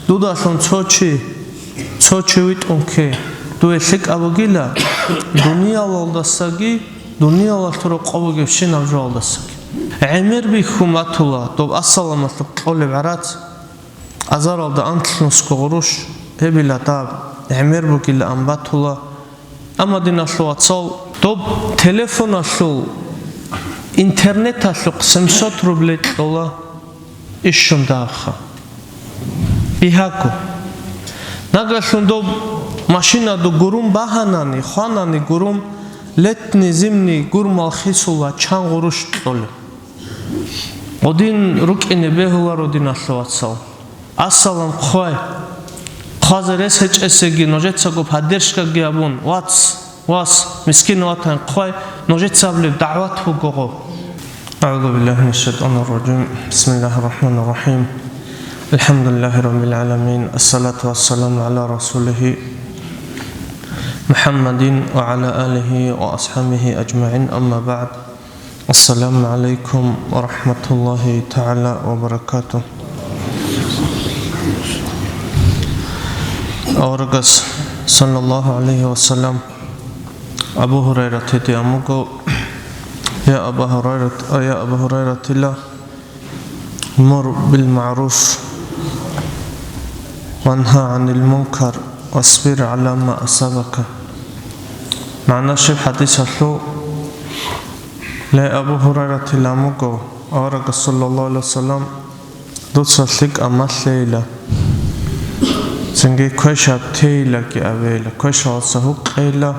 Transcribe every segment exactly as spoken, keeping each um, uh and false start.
Дудалъун цо чи, цо чи витӀун кке, дуе лъикӀаб бугила, дуниялалдасаги, дуниялалъул рокъоб бугебщинаб жоялдасаги. ГӀемер бихьун батула доб ассаламалъухъ кьолеб гӀарац, азаралда анлънусго гъурущ гьебила даб, гӀемер бугилаан батула. Амма, диналъул вацал, доб телефоналъул, интернеталъухъ семьсот рублей кьола ишшун дагьабха. Бигьаго. Нагагьлъун доб машинаду гурун багьанани, хванани гурун, летни, зимни гурмал хисула чан гъурущ кьолеб. Гъудин рукӀине бегьуларо, диналъул вацал. Ассалам хъвай. Хъвазе рес гьечӀесеги нужецаго поддержкаги гьабун, вац, вас, мискин ватан хъвай, нужеца абулеб дагӀват буго гъо. أعوذ بالله من الشيطان الرجيم. بسم الله الرحمن الرحيم. الحمد لله رب العالمين. الصلاة والسلام على رسوله محمد وعلى آله وأصحابه أجمعين. أما بعد. السلام عليكم ورحمة الله تعالى وبركاته. Аварагас, саллаллагьу гӀалайгьи ва саллам, Абу Гьурайрате тӀамуго: «Я Аба Гьурайрат, я Аба Гьурайратила, мур бил маъруф, вангьа гӀанил мункар, васбир гӀала ма асабака». МагӀна щиб хӀадисалъул? Ле, Абу Гьурайрате ламуго, аварагас, саллаллагьу гӀалайгьи ва саллам, дуца лъикӀаб малъейила, цинги квешаб тейилаги абейила, квешалдаса гьукъейила,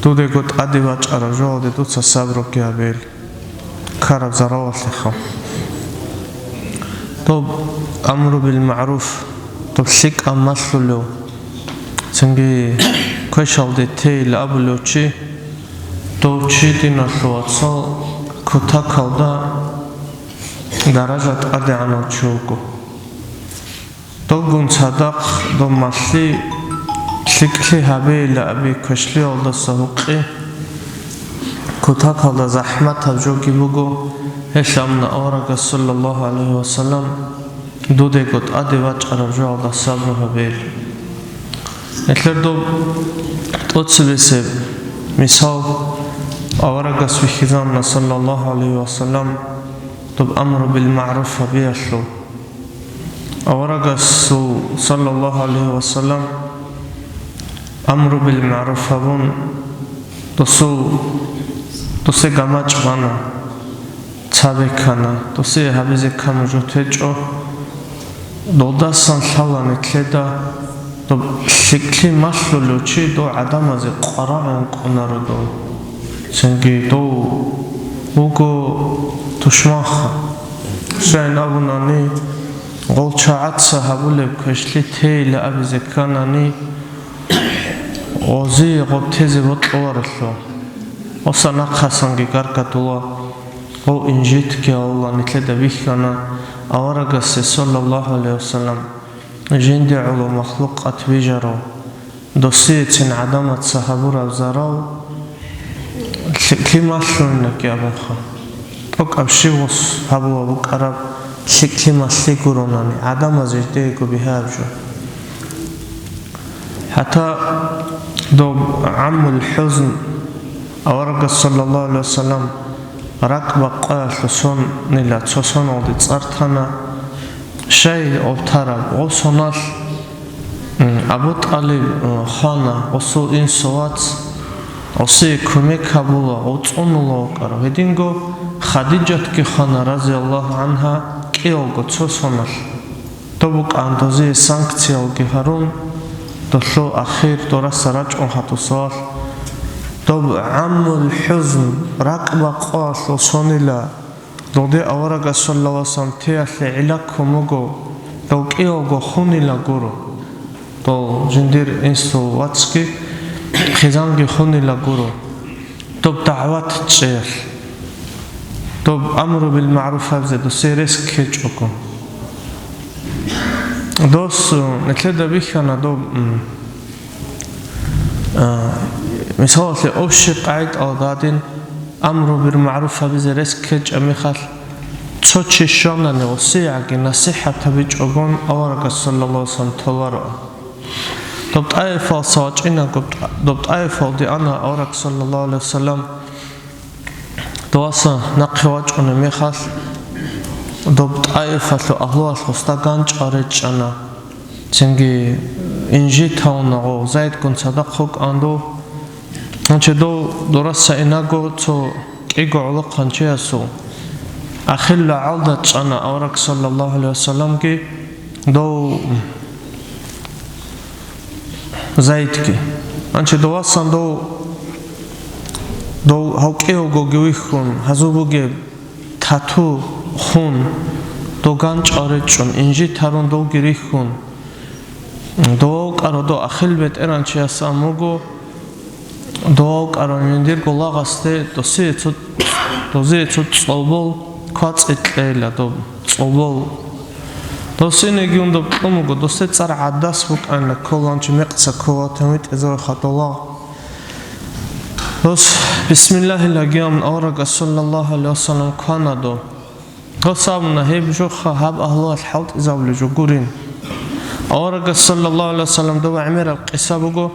дудего тӀаде бачӀараб жоялде дуца сабруги гьабейила, ккараб заралалъеха. Доб амру бил маъруф, доб лъикӀаб малъулев, цинги квешалде тейила абулев чи, дов чи, диналъул вацал, кутакалда даража тӀадегӀанав чи вуго. Довгун цадахъ дов малъи лъикӀлъи гьабейила аби квешлъиялдаса гьукъи, кутакалда захӀматаб жоги буго, гьелъ амма аварагас, саллаллагьу гӀалайгьи ва саллам, дудего тӀаде бачӀараб жоялда сабру гьабейила. Гьелъер доб тӀоцебесеб мисал аварагас вихьизанна, саллаллагьу гӀалайгьи ва саллам, доб амру бил маъруф гьабиялъул. Аварагасул, саллаллагьу гӀалайгьи ва саллам, амру бил маъруф гьабун, досул, досе гамачӀ бана, цабе ккана, досие гьабизе ккана жо течӀо. Долдасан лъала нилъеда, доб лъикӀлъи малъулев чи дов гӀадамазе къварагӀун кӀунаро дов. Цинги дов вуго тушманха. Щайин абунани, гъолчагӀаца гьабулеб квешлъи тейила абизе кканани, гъозие гъоб тезе бокьуларелъул. Гъоса нахъасанги гаргадула, гъов инжитги гьавула, нилъеда бихьана аварагасе, саллаллагьу гӀалайгьи ва саллам, жинде гӀоло махлукъат вижарав, досиецин гӀадамаца гьабураб зарал лъикӀлъи малъулинаги абунха. ТӀокӀаб щиб гъос гьабула букӀараб лъикӀлъи малъи гуронани, гӀадамаз жидеего бигьаяб жо. ХӀатта доб гӀаммул хӀузн, аварагас, саллаллагьу гӀалайгьи ва саллам, ракӀ бакъваялъул сонила цо соналде цӀар тана, щай гъоб тараб, гъов соналъ, м, Абу ТӀалиб, м, хвана, гъосул инсул вац, гъосие кумек гьабула, гъов цӀунула вукӀарав. Гьединго Хадижатги хвана, разияллагьу гӀангьа, кӀиялго цо соналъ. Доб букӀан дозие санкциялги гьарун, долъул ахир дораса рачӀун хадусалъ, доб гӀаммул хӀузн, ракӀ бакъваялъул сонила, догде аварагас, саллаллагьу гӀалайгьи ва саллам, теялъе гӀилла ккун буго, дов кӀиялго хунила гуро, дов жиндир инсул вацги хъизанги хунила гуро. Доб дагӀват чӀеялъ, доб амру бил маъруф гьабизе досие рес ккечӀого. Дос, э, нилъеда бихьана доб, м, а, мисалалъе, общий къагӀидалда гьадин, амру бил маъруф гьабизе рес ккечӀеб мехалъ, цо чи щванани, гъосиеги насихӀат гьабичӀогон аварагас саллаллагьу гӀалайгьи вассалам толаро. Доб тӀаифалса вачӀинаго, доб тӀаифалде ана авараг саллаллагьу гӀалайгьи вассалам. Доваса нахъе вачӀунеб мехалъ, доб тӀаифалъул агьлуялъ гъосда ганчӀал речӀчӀана. Цинги инжит гьавуна гъов, Зайдгун цадахъ вукӀан дов. Гьанчи дов дораса инаго цо кӀиго гӀолохъанчиясул ахирла гӀалда чӀана авараг саллаллагьу гӀалайгьи вассаламги дов Зайдги. Гьанчи довасан дов, дов гьав кӀиявгоги вихьун, гьазул бугеб тату хун, дов ганчӀал речӀчӀун, инжит гьарун довги рихьун, дов вукӀарав дов ахил бетӀеранчияс ан буго, дов вукӀарав жиндирго лагъасде досие цо, дозие цо цӀолбол квацӀи кьейила доб, цӀолбол. Досинеги ун доб кьун буго, досде цӀар гӀадас букӀанила, кколанчи мекъса кколатан витӀизавиха долагъ. Дос бисмиллагьил гьагиямун аварагас саллаллагьу гӀалайгьи вассалам квана дов. Дос абуна, гьеб жоха гьаб агьлуялъ хӀалтӀизабулеб жо гурин. Аварагас саллаллагьу гӀалайгьи вассалам дова гӀемераб къиса буго,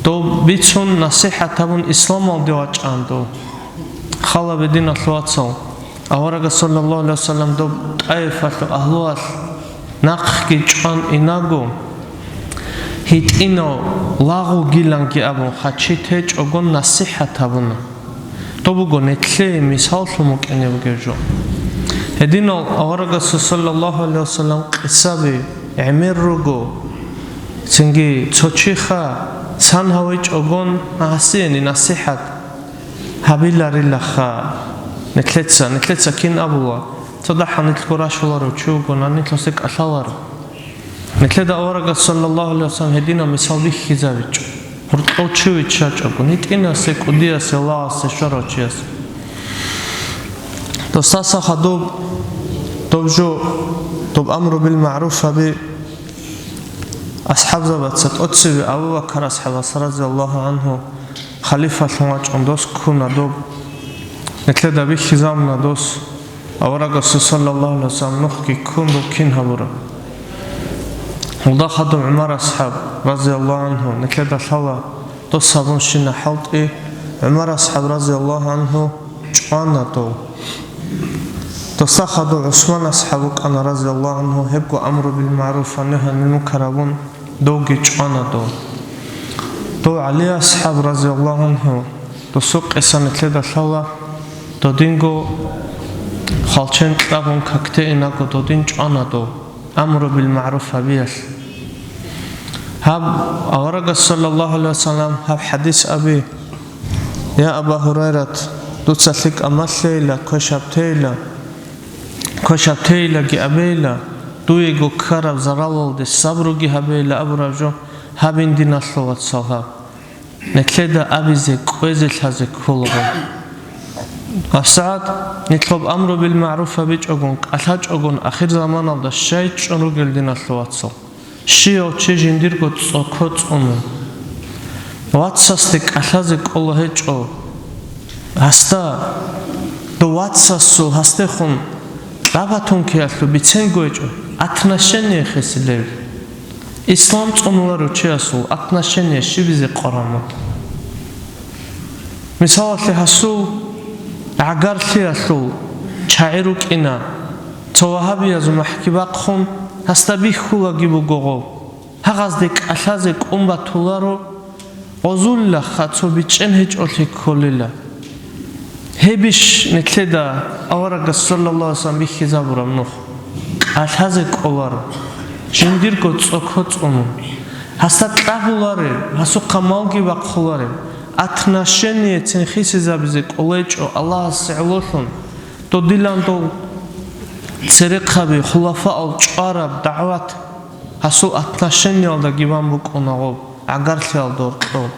дов бицун насихӀат гьабун исламалде вачӀан дов. Хал гьабе, диналъул вацал. Аварагас саллаллагьу гӀалайгьи вассалам доб тӀаифалъул агьлуялъ нахъги чӀван инаго, гьитӀинав лагъугиланги абун, хъачи течӀого насихӀат гьабуна. Доб буго нилъее мисаллъун букӀине бугеб жо. Гьединал аварагасул саллаллагьу гӀалайгьи вассалам къисаби гӀемер руго, цинги цо чиха цан гьавичӀогон гьасияни насихӀат гьабиларилаха нилъеца, нилъеца кин абула, цадахъ нилъго рашуларев чи вугони, нилъасе кӀалъаларо. Нилъеда аварагас саллаллагьу гӀалайгьи вассалам гьединаб мисал бихьизабичӀо, гьоркьов чи виччачӀого, гьитӀинасе, кӀудиясе, лагъасе щварав чияс. Досдаса хадуб, доб жо, доб амру бил магӀруф гьаби асхӀабзабаца тӀоцеве Абу Бакар асхӀабас, разияллагьу гӀангьу, халифалъун вачӀун дос ккуна доб. Нилъеда бихьизабуна дос, аварагасул саллаллагьу гӀалайгьи вассалам нухги ккун дов кин гьабураб. Гьелда хадуб ГӀумар асхӀаб, разияллагьу гӀангьу, нилъеда лъала, дос гьабунщина хӀалтӀи, ГӀумар асхӀаб, разияллагьу гӀангьу, чӀвана дов. Досда хадуб ГӀусман асхӀаб вукӀана, разияллагьу гӀангьу, гьебго амру бил магӀруф ва нагьи гӀанил мункар гьабун, довги чӀвана дов. Дов ГӀали асхӀаб, разияллагьу гӀангьу, досул къиса нилъеда лъала, додинго хвалчен кьабун какде инаго додин чӀвана дов амру бил магӀруф гьабиялъ. Гьаб аварагас саллаллагьу гӀалайгьи вассалам гьаб хӀадис аби: «Я Аба Гьурайрат, дуца лъикӀаб малъейила, квешаб тейила, квешаб тейилаги абейила, дуего ккараб заралалде сабруги гьабейила», абураб жо гьабин, диналъул вацал, гьаб. Нилъеда абизе, кӀвезе, лъазе кколаго. ГьабсагӀат нилъ гьаб амру бил магӀруф гьабичӀогон, кӀалъачӀогон ахирзаманалда щай чӀун ругел, диналъул вацал. Щияв чи жиндирго цӀоко цӀунун, вацасде кӀалъазе кӀола гьечӀо, гьасда, дов вацасул гьасдехун кьабатун ккеялъул бицен гойчӀо, отношение хисилев. Ислам цӀунуларев чиясул отношение щибизе къвараб мун? Мисалалъе, гьасул гӀагарлъиялъул чагӀи рукӀина, цо вагьабиязул махӀги бахъун, гьасда бихьулаги буго гъов. Гьагъазде кӀалъазе кӀун батуларо, гъозуллаха цо бичӀчӀен гьечӀолъи кколила. Гьебищ нилъеда аварагас саллаллагьу гӀалайгьи вассалам бихьизабураб нух? КӀалъазе кӀоларо, жиндирго цӀоко цӀунун. Гьасда кьабулареб, гьасухъа малги бахъулареб, отношениецин хисизабизе кӀолечӀо Аллагьасе гӀололъун, додилан дол церехъаби, хулафаал чӀвараб дагӀват гьасул отношениялдаги бан букӀуна гъоб гӀагарлъиялда гьоркьоб.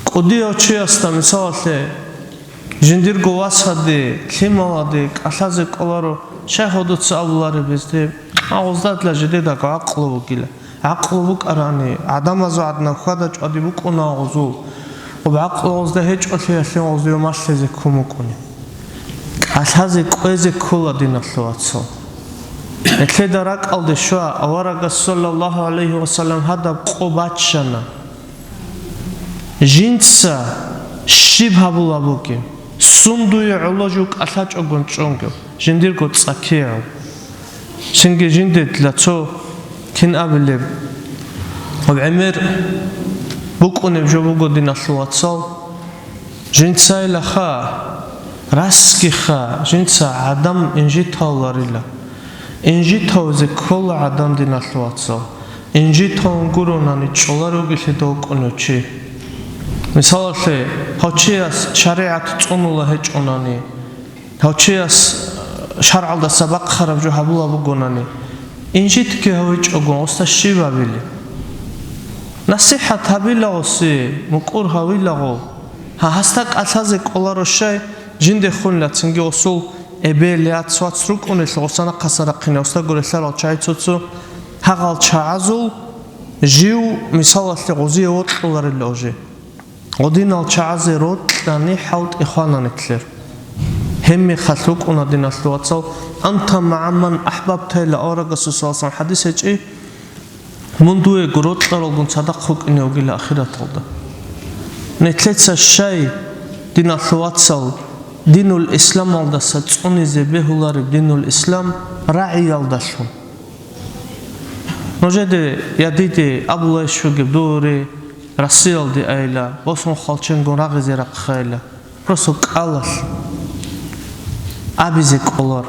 КӀудияв чиясда, мисалалъе, жиндирго васаде, лъималаде кӀалъазе кӀоларо, щай гьодоца абулареб гьезде, гьагъуздадла жидедаго гӀакълу бугила. ГӀакълу букӀарани, гӀадамазул гӀаднаб хьвада-чӀвади букӀуна гъозул. Гъоб гӀакълу гъозда гьечӀолъиялъе гъозие малъизе ккун букӀуни. кӀалъазе кӀвезе ккола, диналъул вацал. Нилъеда ракӀалде щва, аварагас, саллаллагьу гӀалайгьи вассалам, гьадаб къо баччана. Жинца щиб гьабулеб бугеб, сундуе гӀоло жив кӀалъачӀогон чӀонго, жиндирго цӀакигӀун. Цинги жиндила цо кин абилеб, гьеб гӀемер букӀунеб жо буго, диналъул вацал. Жинцайилаха, расгиха, жинца гӀадан инжитавуларила. Инжитавизе ккола гӀадан, диналъул вацал. Инжитавун гуронани чӀоларугелъидал вукӀунев чи. Мисалалъе, гьав чияс шаригӀат цӀунула гьечӀонани, гьав чияс шаргӀалдаса бахъараб жо гьабулеб бугонани, инжитги гьавичӀого, гьесда щиб абилеб? НасихӀат гьабила гьесие, мукӀур гьавила гьев. Гьа, гьесда кӀалъазе кӀоларо щай, жиндехунила цинги гьесул эбел, яц, вац рукӀунелъул гьесда нахъаса рахъине, гьесда гурелъарал чагӀи цо-цо, гьагъал чагӀазул жив, мисалалъе, гъозие вокьуларила уже. Гъодинал чагӀазе рокьани хӀалтӀи хвана нилъер. Гьебмехалъ вукӀуна, диналъул вацал, «Анта магӀа ман ахӀбабта», ила аварагасул саллаллагьу гӀалайгьи вассалам хӀадис гьечӀи, мун дуего рокьаралгун цадахъ вукӀине вугила ахираталда. Нилъеца щай, диналъул вацал, динул исламалдаса цӀунизе бегьулареб динул ислам рагӀиялдалъун? Нужеде я диде абулайищ бугеб дугьури, Россиялде айила, босун хвалченгун рагъизе рахъайила. Просто кӀалалъ абизе кӀолар.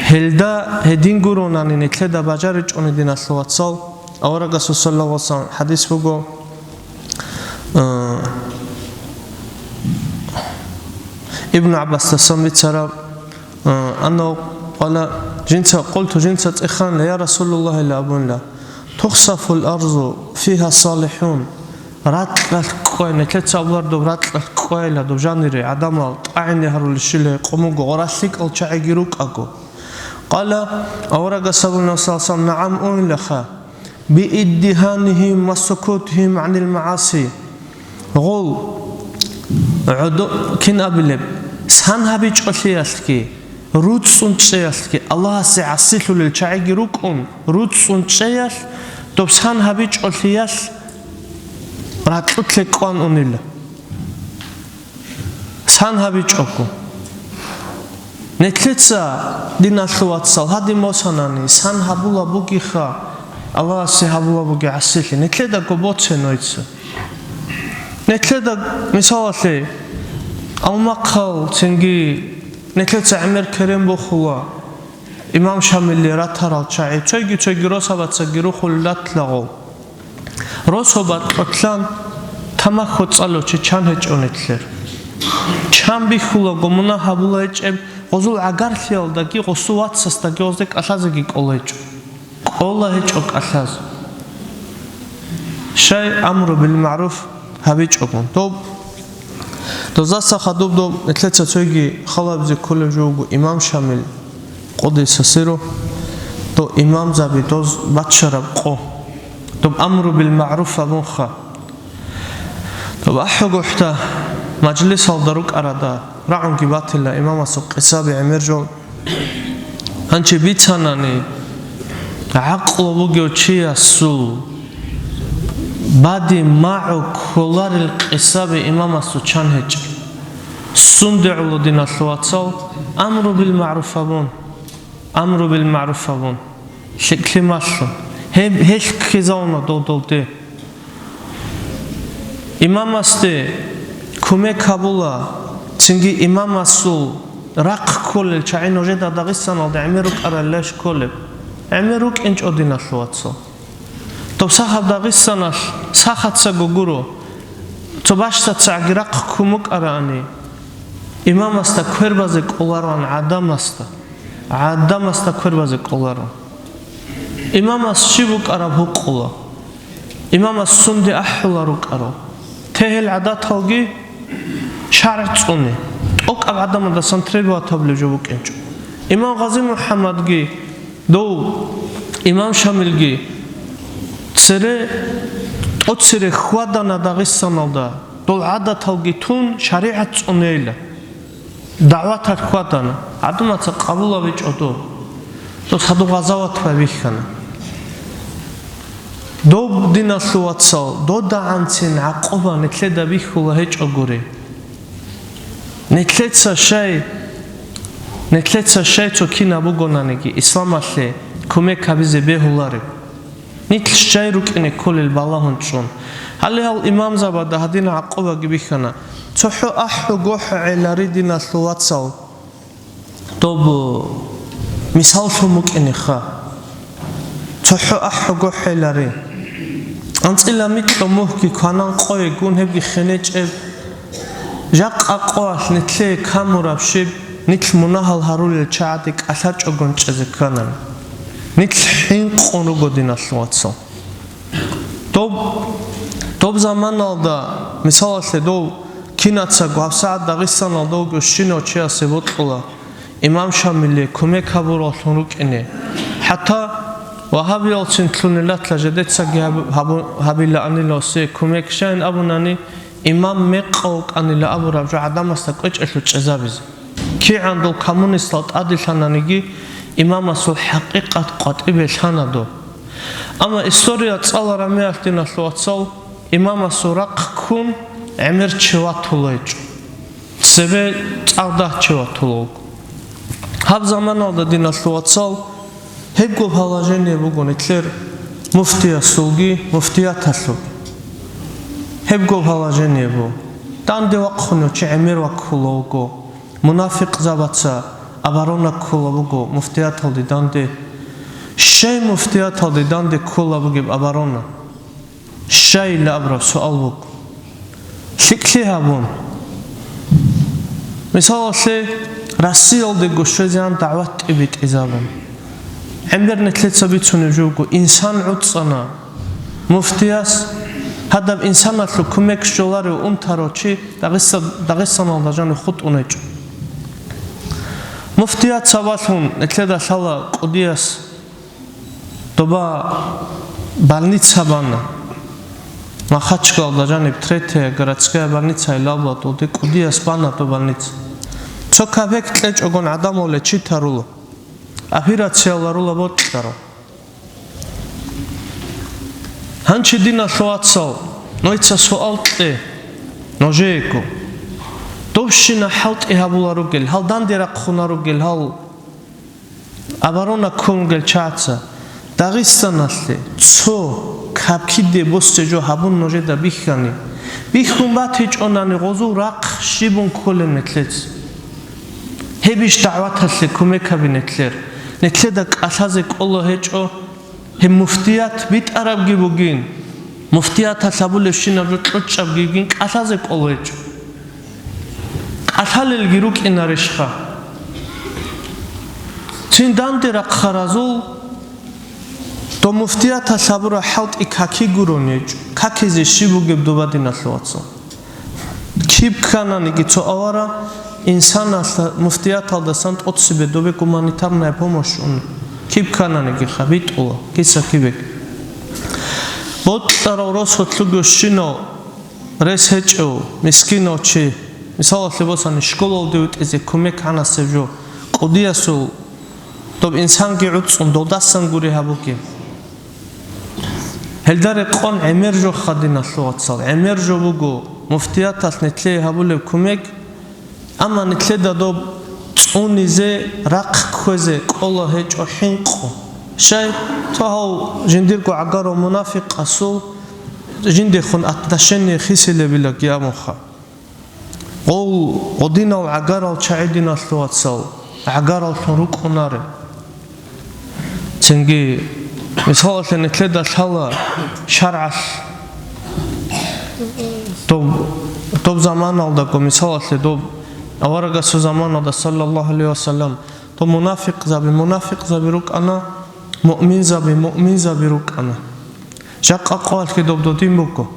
Гьелда гьедин гуронани нилъеда бажаричӀони, диналъул вацал, аварагасул саллаллагьу гӀалайгьи вассалам хӀадис буго, э, Ибн ГӀаббасдасан бицараб, Аннав къала, жинца, къулту, жинца цӀеханила, я Расулаллагь, ила абунила, тухсафул арзу фиха салихӀун, ракьалъ кӀвай, нилъеца абулар доб ракьалъ кӀвайила, доб жанире гӀадамал тӀагӀине гьарулищила гьекъон буго, гъоралъ лъикӀал чагӀиги рукӀаго. Къала, аварагас абуна, саллаллагьу гӀалайгьи вассалам, нагӀам, унилаха. Бииддигьанигьим ва сукутигьим гӀанил магӀаси. Гъол, гӀодо-, кин абилеб, сан гьабичӀолъиялъги, руцӀцӀун чӀеялъги, Аллагьасе гӀасилъулел чагӀиги рукӀун, руцӀцӀун чӀеялъ, доб сан гьабичӀолъиялъ ракьулъ кӀван унила. Сан гьабичӀого. Нилъеца, диналъул вацал, гьадин босанани, сан гьабулеб бугеха, Аллагьасе гьабулеб бугеб гӀасилъи. Нилъедаго боце нойца. Нилъеда, мисалалъе, Алмахъал цинги нилъеца гӀемер керен бухула, имам Шамилли ратарал чагӀи, цойги-цойги росабацаги рухулел ратлагъо. Рособа кьолъан тамахьу цӀалев чи чан гьечӀо нилъер. Чан бихьулаго мунагь гьабула гьечӀеб, гъозул гӀагарлъиялдаги гъосул вацасдаги гъозде кӀалъазеги кӀола гьечӀо. КӀола гьечӀо кӀалъаз. Щай амру бил магӀруф гьабичӀого. Доб, дозаса хадуб доб нилъеца цойги халабизе кколеб жо буго имам Шамил. Къуддиса сирругьу, дов имамзаби доз баччараб къо, доб амру бил магӀруф абунха. Доб ахӀугухӀда мажлисалда рукӀарада рагӀунги батила имамасул къисаби гӀемер жо. Гьанже бицанани, гӀакълу бугев чиясул бадиб магӀу кколарел къисаби имамасул чан гьечӀеб. Сунде гӀоло, диналъул вацал, амру бил магӀруф абун, амру бил магӀруф абун, лъикӀлъи малъун, гьеб, гьелъ ккезавуна дов-довде. Имамасде кумек гьабула, цинги имамасул рахъ кколел чагӀи нужеда Дагъистаналда гӀемер рукӀаралилайищ кколеб? ГӀемер рукӀинчӀо, диналъул вацал. Доб сахаб Дагъистаналъ сахацаго гуро, цо бащдацагӀаги рахъ ккун букӀараани, имамасда квербазе кӀолароан гӀадамасда, гӀадамасда квербазе кӀолароан. Имамас щиб букӀараб гьукъула, имамас сунде ахӀулел рукӀарал. Те гьел гӀадаталги шаргӀ цӀуне, тӀокӀаб гӀадамаздасан требовать гьабулеб жо букӀинчӀо. Имам Гъази МухӀаммадги дов имам Шамилги цере, тӀоцере хьвадана Дагъистаналда, дол гӀадаталги тун, шаригӀат цӀунейила. ДагӀваталъ хьвадана, гӀадамаца къабул гьабичӀо доб. Дос гьадуб гъазават байбихьана. Доб, диналъул вацал, додагӀанцин гӀакъуба нилъеда бихьула гьечӀогури. Нилъеца щай, нилъеца щай цо кинаб бугонаниги, исламалъе кумек гьабизе бегьулареб. Нилъ щай рукӀине кколел балагьун чӀун. Гьале гьал имамзабада гьадинаб гӀакъубаги бихьана. ЦохӀо ахӀуго гӀелари, диналъул вацал. Доб мисаллъун букӀинеха. ЦохӀо ахӀуго гӀелари. АнцӀила микьго мухьги кванан къойгун гьебги хенечӀеб. Жакъа къоялъ нилъее камураб щиб, нилъ мунагьал гьарулел чагӀаде кӀалъачӀогон чӀезе кканани. Нилъ хӀинкъун руго, диналъул вацал. Доб, доб заманалда, мисалалъе, дов кинацаго гьабсагӀат Дагъистаналда вугев щинав чиясе бокьула имам Шамилие кумек гьабураллъун рукӀине. ХӀатта вагьабиялцин лъунилатла жедецаги гьаб-, гьабу-, гьабилаанила осие кумек, щайин абунани, имам мекъав вукӀанила абураб жо гӀадамасда кӀвечӀелъул чӀезабизе. КигӀан дол коммунистал тӀаделъананиги, имамасул хӀакъикъат къватӀибе лъана доб. Амма история цӀалараб мехалъ, диналъул вацал, имамасул рахъ ккун гӀемер чи ватула гьечӀо. Цебе цӀакъ дагь чи ватула вуго. Гьаб заманалда, диналъул вацал, гьебго положение буго нилъер муфтиясулги муфтияталъулги. Гьебго положение буго. Данде вахъунев чи гӀемер ваккула вуго. Мунафикъзабаца оборона ккола буго муфтияталде данде. Щай муфтияталде данде ккола бугеб оборона? Щайилла абураб суал буго. ЛъикӀлъи гьабун. Мисалалъе, Россиялдего щвезегӀан дагӀват тӀибитӀизабун. ГӀемер нилъеца бицунеб жо буго, инсан гӀуцӀана муфтияс, гьадаб инсаналъул кумек щоларев унтарав чи Дагъиста-, Дагъистаналда жанив хутӀун гьечӀо. Муфтият сабаблъун нилъеда лъала кӀудияс доба больница бана. Махачкалда жаниб третья городская больница илалбатулде кӀудияс бана доб больница. Цо кабек кьечӀогон гӀадамал лечитарула, операцияларула бокьарал. Гьанчи, диналъул вацал, нойца суал кье нужеего. Добщина хӀалтӀи гьабула ругел, гьал данде рахъуна ругел, гьал оборона ккун ругел чагӀаца. Дагъистаналъе цо кабкиде босе жо гьабун нужеда бихьани, бихьун батичӀонани гъозул рахъ щибун кколеб нилъец? Гьебищ дагӀваталъе кумек гьаби нилъер? Нилъеда кӀалъазе кӀола гьечӀо, гьеб муфтият битӀарабги бугин, муфтияталъ гьабулебщинаб жо кьучӀабги бугин, кӀалъазе кӀола гьечӀо. КӀалъалелги рукӀинарищха? Цин данде рахъаразул доб муфтияталъ гьабураб хӀалтӀи каки гурони гьечӀо, какизе щиб бугеб доба, диналъул вацал? Киб ккананиги цо авараг инсаналъ муфтияталдасан тӀоцебе добе гуманитарная помощь уна. Киб ккананиги хабитӀула, киса кибек. Бокьарав росулъ вугевщинав рес гьечӀев, мискинав чи, мисалалъе босани, школалде витӀизе кумек гьанасеб жо, кӀудиясул доб инсанги гӀуцӀун, додасан гури гьабуге. Гьелда рекъон гӀемер жо, диналъул вацал, гӀемер жо буго муфтияталъ нилъее гьабулеб кумек, амма нилъеда доб цӀунизе, рахъ кквезе кӀола гьечӀо хӀинкъу. Щай, цо гьав жиндирго гӀагарав мунафикъасул жиндехун отношение хисилебилаги абунха. Гъов гъодинал гӀагарал чагӀи, диналъул вацал, гӀагараллъун рукӀунаре. Цинги, мисалалъе, нилъеда лъала шаргӀалъ доб, доб заманалдаго, мисалалъе, доб аварагасул заманалда, саллаллагьу гӀалайгьи ва саллам, доб мунафикъзаби мунафикъзаби рукӀана, муъминзаби муъминзаби рукӀана. Жакъа къоялъги доб додин буго.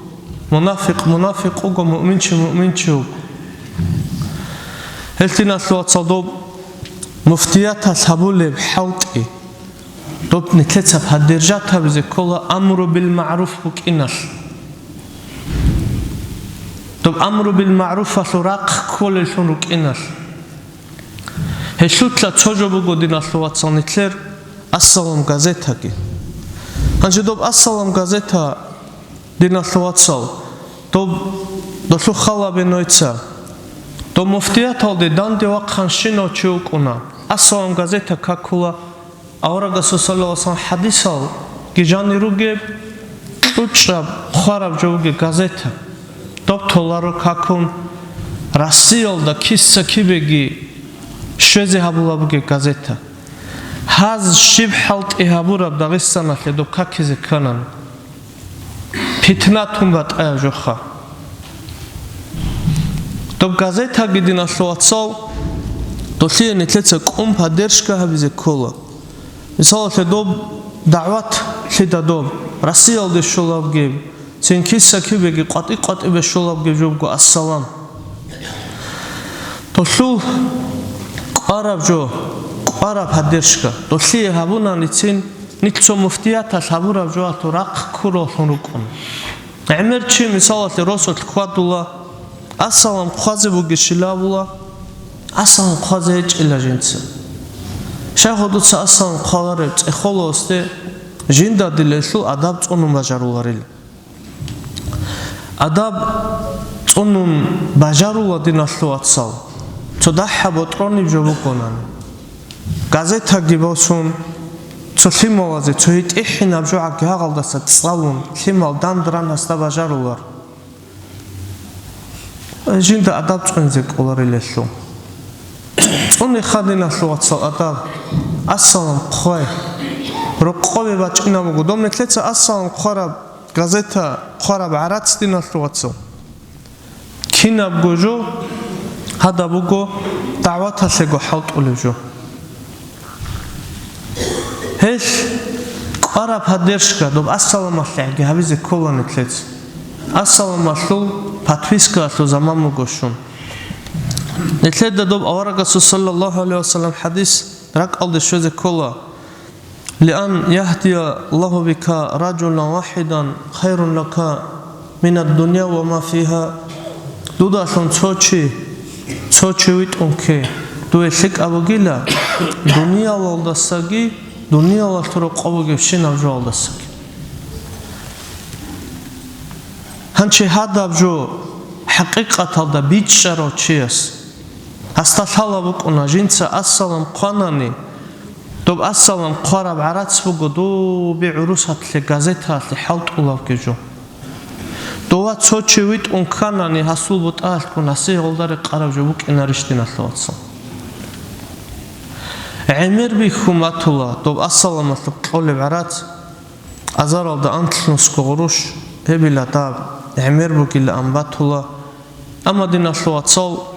Мунафикъ мунафикъ вуго, муъминчи муъминчи вуго. Гьелъ, диналъул вацал, доб муфтияталъ гьабулеб хӀалтӀи, доб нилъеца поддержать гьабизе ккола амру бил магӀруф букӀиналъ. Доб амру бил магӀруфалъул рахъ кколеллъун рукӀиналъ. Гьелъулъа цо жо буго, диналъул вацал, нилъер «Ассалам» газетаги. Гьанже доб «Ассалам» газета, диналъул вацал, доб долъул хал абе нойца. Доб муфтияталде данде вахъанщинав чи вукӀуна, «Ассалам» газета какула, аварагасул саллаллагьу гӀалайгьи вассалам хӀадисалги жанир ругеб, кьучӀаб, хъвараб жо бугеб газета. Доб толаро какун, Россиялда киса-кибеги щвезе гьабула бугеб газета. Гьаз щиб хӀалтӀи гьабураб Дагъистаналъе доб какизе кканани. Питна тун батӀаяб жоха. Доб газетаги, диналъул вацал, долъие нилъеца кӀун поддержка гьабизе ккола. Мисалалъе, доб дагӀват лъида доб, Россиялде щолабги, цин киса-кибеги къватӀи-къватӀибе щолабги жо буго «Ассалам». Долъул кӀвараб жо, кӀвараб поддержка, долъие гьабунаницин, нилъ цо муфтияталъ гьабураб жоялъул рахъ ккураллъун рукӀун. ГӀемер чи, мисалалъе, росулъ хьвадула, «Ассалам» хъвазе бугищила абула, «Ассалам» хъвазе гьечӀила жинца. Щай гьудуца «Ассалам» хъвалареб цӀехолосде жинда дилелъул адаб цӀунун бажаруларила. Адаб цӀунун бажарула, диналъул вацал, цо дагьаб ботӀрониб жо букӀунани. Газетаги босун, цо лъималазе, цо гьитӀихӀинаб жо гӀаги гьагъалдаса цӀалун, лъимал дандран гьасда бажарулар. Жинда адаб цӀунзе кӀоларилелъул. ЦӀунеха, диналъул вацал, адаб. «Ассалам» хъвай. Рокъове бачӀинаб буго. Доб нилъеца «Ассалам» хъвараб газета хъвараб гӀарац, диналъул вацал. Кинабго жо гьадаб буго дагӀваталъего хӀалтӀулеб жо. Гьелъ кӀвараб поддержка доб «АссаламалъегӀги» гьабизе ккола нилъеца. «Ассаламалъул» подпискаялъул заман буго щун. Нилъеда доб аварагасул саллаллагьу гӀалайгьи вассалам хӀадис ракӀалде щвезе ккола: «Лиан яхдияллагьу бика раджулан вахӀидан хайрун лака минад дунья ва ма фигьа». Дудалъун цо чи, цо чи витӀун кке, дуе лъикӀаб бугила дуниялалдасаги, дуниялалъул рокъоб бугебщинаб жоялдасаги. Гьанчи гьадаб жо хӀакъикъаталда бичӀчӀарав чияс, гьасда лъала букӀуна, жинца «Ассалам» хъванани, доб «Ассалам» хъвараб гӀарац буго дуби гӀурусатлъе газетаялъе хӀалтӀулавги жо. Дова цо чи витӀун кканани, гьасул бутӀаялъгун гьасие гъолда рекъараб жо букӀинарищ, диналъул вацал? ГӀемер бихьун батула доб «Ассаламалъухъ» кьолеб гӀарац, азаралда анлънусго гъурущ гьебила даб, гӀемер бугилаан батула. Амма, диналъул вацал,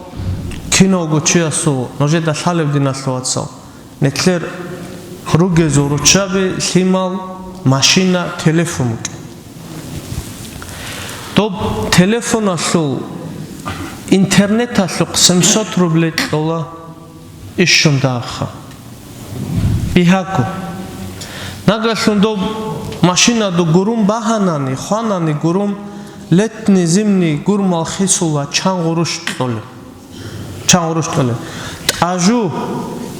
киналго чиясул нужеда лъалеб, диналъул вацал, нилъер ругезул руччаби, лъимал, машина, телефон букӀин. Доб телефоналъул, интернеталъухъ семьсот рублей кьола ишшун дагьабха. Бигьаго. Нагагьлъун доб машинаду гурун багьанани, хванани гурун, летний, зимний гурмал хисула чан гъурущ кьолеб. Чан гъурущ кьолеб. ТӀажу,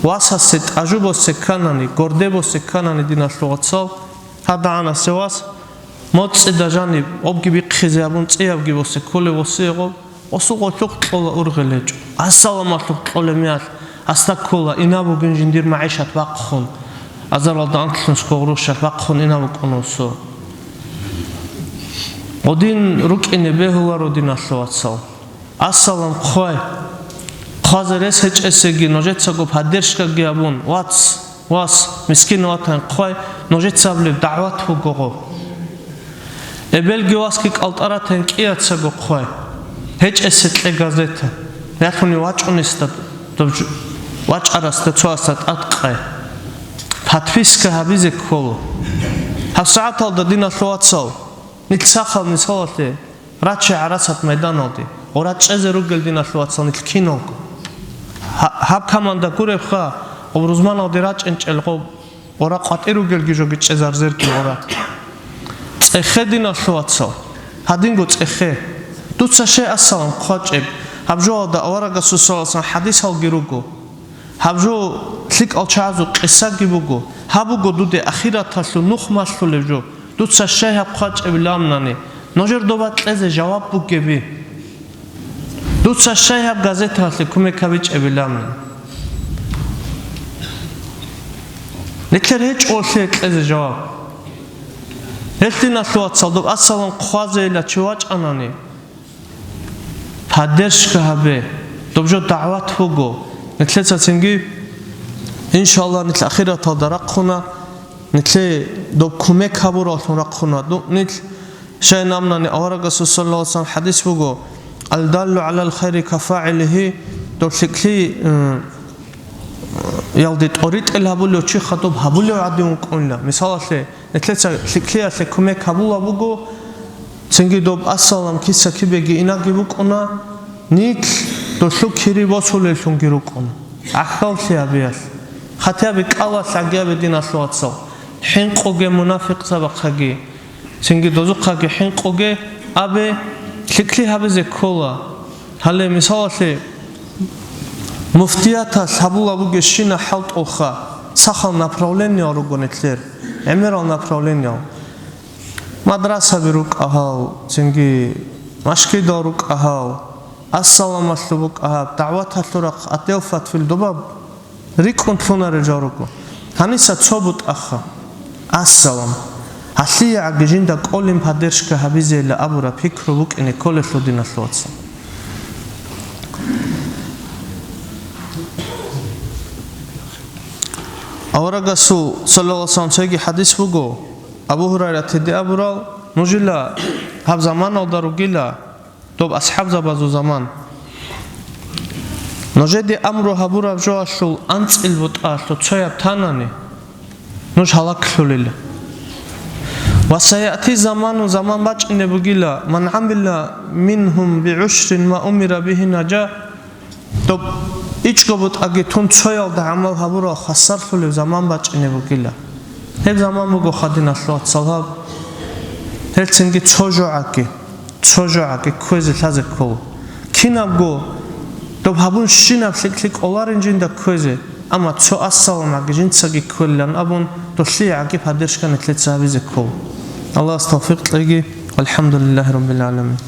васасе тӀажу босе кканани, горде босе кканани, диналъул вацал, гьадагӀанасе вас, моцӀида жаниб, обги бихъизе абун цӀиябги босе кколев восиего, осуго лъухъ кьола ургъел гьечӀо. Ассаламалъухъ кьолеб меялъ, гьасда ккола, инаб бугин жиндир магӀишат бахъун, азаралда анлънусго гъурущалъ бахъун инаб букӀун осо. Гъодин рукӀине бегьуларо, диналъул вацал. Ассалам хъвай. Хъвазе рес гьечӀесеги нужецаго поддержкаги абун, вац, вас, мискин ватан, хъвай, нужеца абулеб дагӀват бугого. Эбелги васги кӀалтӀаратан кӀияцаго хъвай. ГьечӀесе кье газета. Ялъуни вачӀунесда доб жу-, вачӀарасда цоясда тӀадкъай. Подписка гьабизе кколо. ГьабсагӀаталда, диналъул вацал, нилъ сахал мисалалъе, раче гӀарасат майданалде, гъура чӀезе ругел, диналъул вацал, нилъ киналго. Гьа-, гьаб команда гуребха, гъоб рузманалде рачӀинчӀел гъоб, гъура къватӀи ругелги жоги чӀезарзерги гъура. ЦӀехе, диналъул вацал, гьадинго цӀехе. Дуца щай ассалам хъвачӀеб, гьаб жоялда аварагасул саллаллагьу гӀалайгьи вассалам хӀадисалги руго. Гьаб жо лъикӀал чагӀазул къисаги буго. Гьаб буго дуде ахираталъул нух малъулеб жо. Дуца щай гьаб хъвачӀебилан абунани, нужер доба кьезе жаваб бугеби. Дуца щай гьаб газеталъе кумек гьабичӀебилан абунани. Нилъер гьечӀо лъие кьезе жаваб. Гьелъ, диналъул вацал, доб ассалам хъвазейила чи вачӀанани, поддержка гьабе, доб жо дагӀват буго. Нилъеца цинги, иншаллагь, нилъ ахираталда рахъуна, нилъее доб кумек гьабураллъун рахъуна. Ду-, нилъ щай абунани, аварагасул саллаллагьу гӀалайгьи вассалам хӀадис буго: «Ал-даллу гӀалал хайри кафагӀилигьи», доб лъикӀлъи, м, ялде тӀоритӀел гьабулев чи хадуб гьабулев гӀадин вукӀунила. Мисалалъе, нилъеца лъикӀлъиялъе кумек гьабула буго, цинги доб ассалам киса-кибеги инаги букӀуна, нилъ долъул кири босулеллъунги рукӀуна. ГӀахьаллъи гьабиялъ. Хатиаби кӀалалъ гӀагиябе, диналъул вацал, хӀинкъуге мунафикъзабахъаги. Цинги дозухъаги хӀинкъуге абе, лъикӀлъи гьабизе ккола. Гьале, мисалалъе, муфтияталъ гьабула бугебщина хӀалтӀулха, сахал направлениял руго нилъер, гӀемерал направлениял. Мадрасаби рукӀа гьал, цинги машгидал рукӀа гьал, ассаламалъул букӀа гьаб, дагӀваталъул рахъ, отдел фатвил добаб. РикӀкӀун лъунарел жал руго. Гьаниса цо бутӀаха. Ассалам. Гьалъие гӀаги жинда кӀолин поддержка гьабизейилан абураб пикру букӀине кколелъул, диналъул вацал. Аварагасул, саллаллагьу гӀалайгьи вассалам, цоги хӀадис буго, Абу Гьурайратиде абурал, нужила гьаб заманалда ругила, доб асхӀабзабазул заман. Нужеде амру гьабураб жоялъул анцӀил бутӀаялъул цояб танани, нуж гьалаклъулила. Ва саяти заману, заман бачӀине бугила, ман гӀамила мингьум бигӀушрин ма умира бигьи наджа, доб ичӀго бутӀаги тун цоялда гӀамал гьабурал хвасарлъулев заман бачӀине бугила. Гьеб заман буго, диналъул вацал, гьаб. Гьелцинги цо жогӀаги, цо жогӀаги кквезе лъазе ккола. Кинабго доб гьабун щинаб лъикӀлъи кӀоларин жинда кквезе, амма цо ассаламгӀаги жинцаги кквелилан абун, долъие гӀаги поддержка нилъеца гьабизе ккола. Аллагьас тавфикъ кьеги. ВалхӀамдулиллагьи раббил гӀаламин.